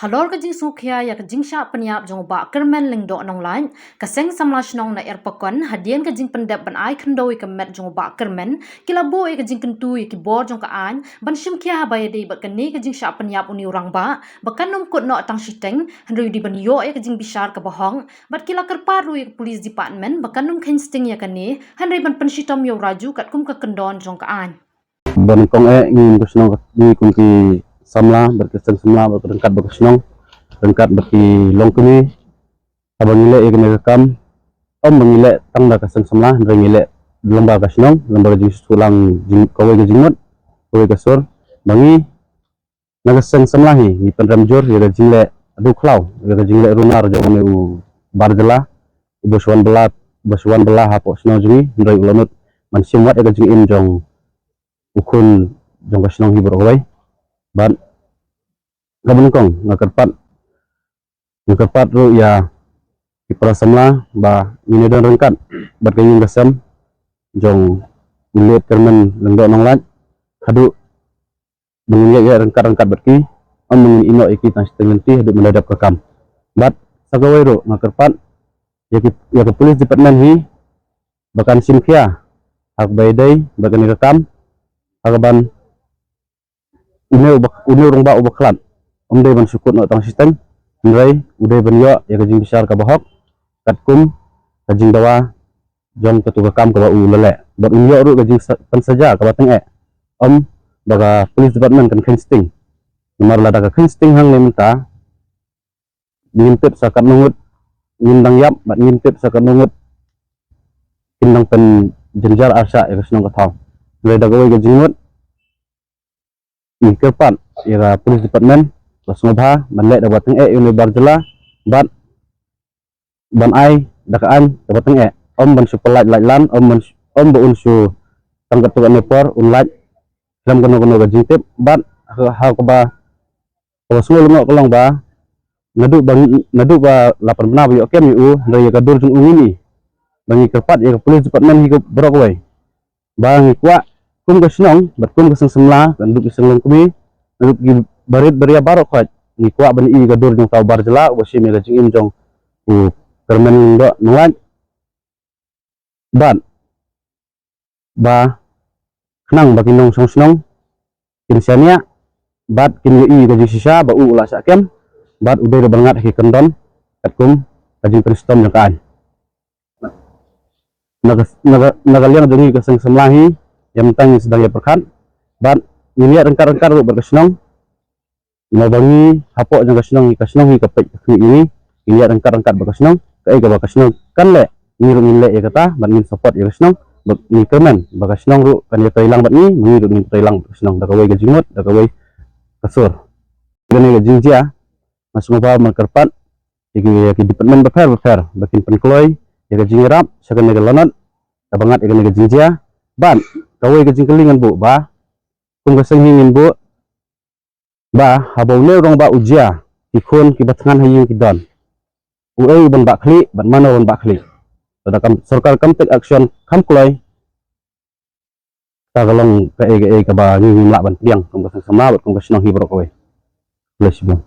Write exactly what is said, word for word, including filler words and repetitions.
Halor ka jingsngewkhia ïa ka jingshah pynïap jong u Bah Kyrmen Lyngdoh Nonglait, ka Seng Samla Shnong na Erpakon, hadien ka jingpyndep ban ai khyndew ïa ka met jong u Bah Kyrmen, ki la buh ïa ka jingkyntu ïa ki bor jong ka aiñ ban shimkhia haba ïadei bad kane ka jingshah pynïap une u rangbah, ba kan ym kut noh tang shiteng, hynrei u dei ban ïoh ïa ka jingbishar kaba hok, bad ki la kyrpad ruh ïa ka Police Department ba kan ym kheiñ sting ïa kane, hynrei ban pynshitom ïa u Raju katkum ka kyndon jong ka aiñ. Ba nyngkong eh ngi kum ka shnong, ngi kum ki samla bad ka Seng Samla bad ryngkat bad ka shnong, ryngkat bad ki longkmie, haba ngi leh ïa kane ka kam, ym ba ngi leh tang da ka Seng Samla, hynrei ngi leh lyngba ka shnong, lyngba ka jingsngewthuh lang jing, kawei ka jingmut, kawei ka sur, ba ngi na ka Seng Samla hi ngi pynrem jur ïa ka jingleh duh khlaw, ïa ka jingleh runar jong une u bar jylla, uba shu wan bylla, uba shu wan bylla hapoh shnong jong ngi, hynrei u la nud ban shim wat ïa ka jingim jong u khun jong ka shnong hi baroh kawei. Bad kaba nyngkong nga kyrpad, nga kyrpad ruh ïa ki para samla ba ngin ïa don ryngkat bad ka ïing ka sem jong u late Kyrmen Lyngdoh Nonglait, haduh ba ngin ïaid ryngkat ryngkat bad ki, ym ba ngin ïehnoh ïa ki tang shiteng lynti haduh mynta dep ka kam. Bad sa kawei ruh nga kyrpad ïa ki, ïa ka Police Department hi ba kan shimkhia ha kaba ïadei bad kane ka kam, ha kaban une uba, une u rangbah uba khlad ym dei ban shu kut noh tang shiteng, hynrei u dei ban ïoh ïa ka jingbishar kaba hok katkum ka jingdawa jong katu ka kam kaba u la leh, bad un ïoh ruh ka jingpynsaja kaba tyngeh, ym ba ka Police Department kan kheiñ sting. Namar lada ka kheiñ sting hangne mynta, ngim tip sa katno ngut ngin dang ïap bad ngim tip sa katno ngut kin dang pynjynjar arshah ïa ka shnong ka thaw. Hynrei da kawei ka jingmut ngi kyrpad ïa ka Police Department ba sngewbha ban leh da kaba tyngeh ïa une u bar jylla, bad ban ai da ka aiñ kaba tyngeh, ym ban shu pyllait lait lan, ym ban, ym ba un shu tang katto katne por un lait khlem kano kano ka jingtip. Bad ha, ha kaba, kaba sngew lyngngoh ka long ba naduh ba, naduh ba la pynbna ba ïoh kem ïa u, hynrei ïa ka dur jong u ngim i. Ba ngi kyrpad ïa ka Police Department hi baroh kawei ba ngi kwah kum ka shnong bad kum ka Seng Samla, naduh ki seng longkmie, naduh ki barit baria baroh khoit, ngi kwah ban i ka dur jong uta u bar jylla uba shim ïa ka jingim jong u Kyrmen Lyngdoh Nonglait. Bad ba khnang ba ki nongshong shnong kin shaniah bad kin ïohi ka jingshisha ba u u la shah kem, bad u dei ruh ban ngat ha ki kyndon katkum ka jingpynshitom jong ka aiñ. Na ka, na ka, na ka liang jong ngi ka Seng Samla hi, ïa mynta ngi sdang ïa pyrkhat bad ngin ïaid ryngkat ryngkat ruh bad ka shnong. Namar ba ngi hapoh jong ka shnong, ka shnong hi ka peit ka khmih ïa ngi, ngin ïaid ryngkat ryngkat bad ka shnong, kaei kaba ka shnong kan leh, ngi ruh ngin leh ïa kata, bad ngin support ïa ka shnong, bad ngi kyrmen ba ka shnong ruh kan ïatrei lang bad ngi, ngi ruh ngin trei lang bad ka shnong, da kawei ka jingmut, da kawei ka sur. Kane ka jingjia, nga sngewbha ban kyrpad ïa ki, ïa ki department bapher bapher ba kin pynkloi ïa ka jingïarap sha kane ka lanot kaba ngat ïa kane ka jingjia. Bad kawei ka jingkylli ngan buh ba kum ka seng hi ngin buh ba haba une u rangbah u jia, ki khun kiba thngan ha ïing ki don, uei u ban bah khlieh bad mano ban bah khlieh? Lada ka sorkar kam take action, kam kloi, ta ka long kaei kaei kaba ngi ngim lah ban pdiang kum ka Seng Samla bad kum ka shnong hi baroh kawei. Khublei shibun.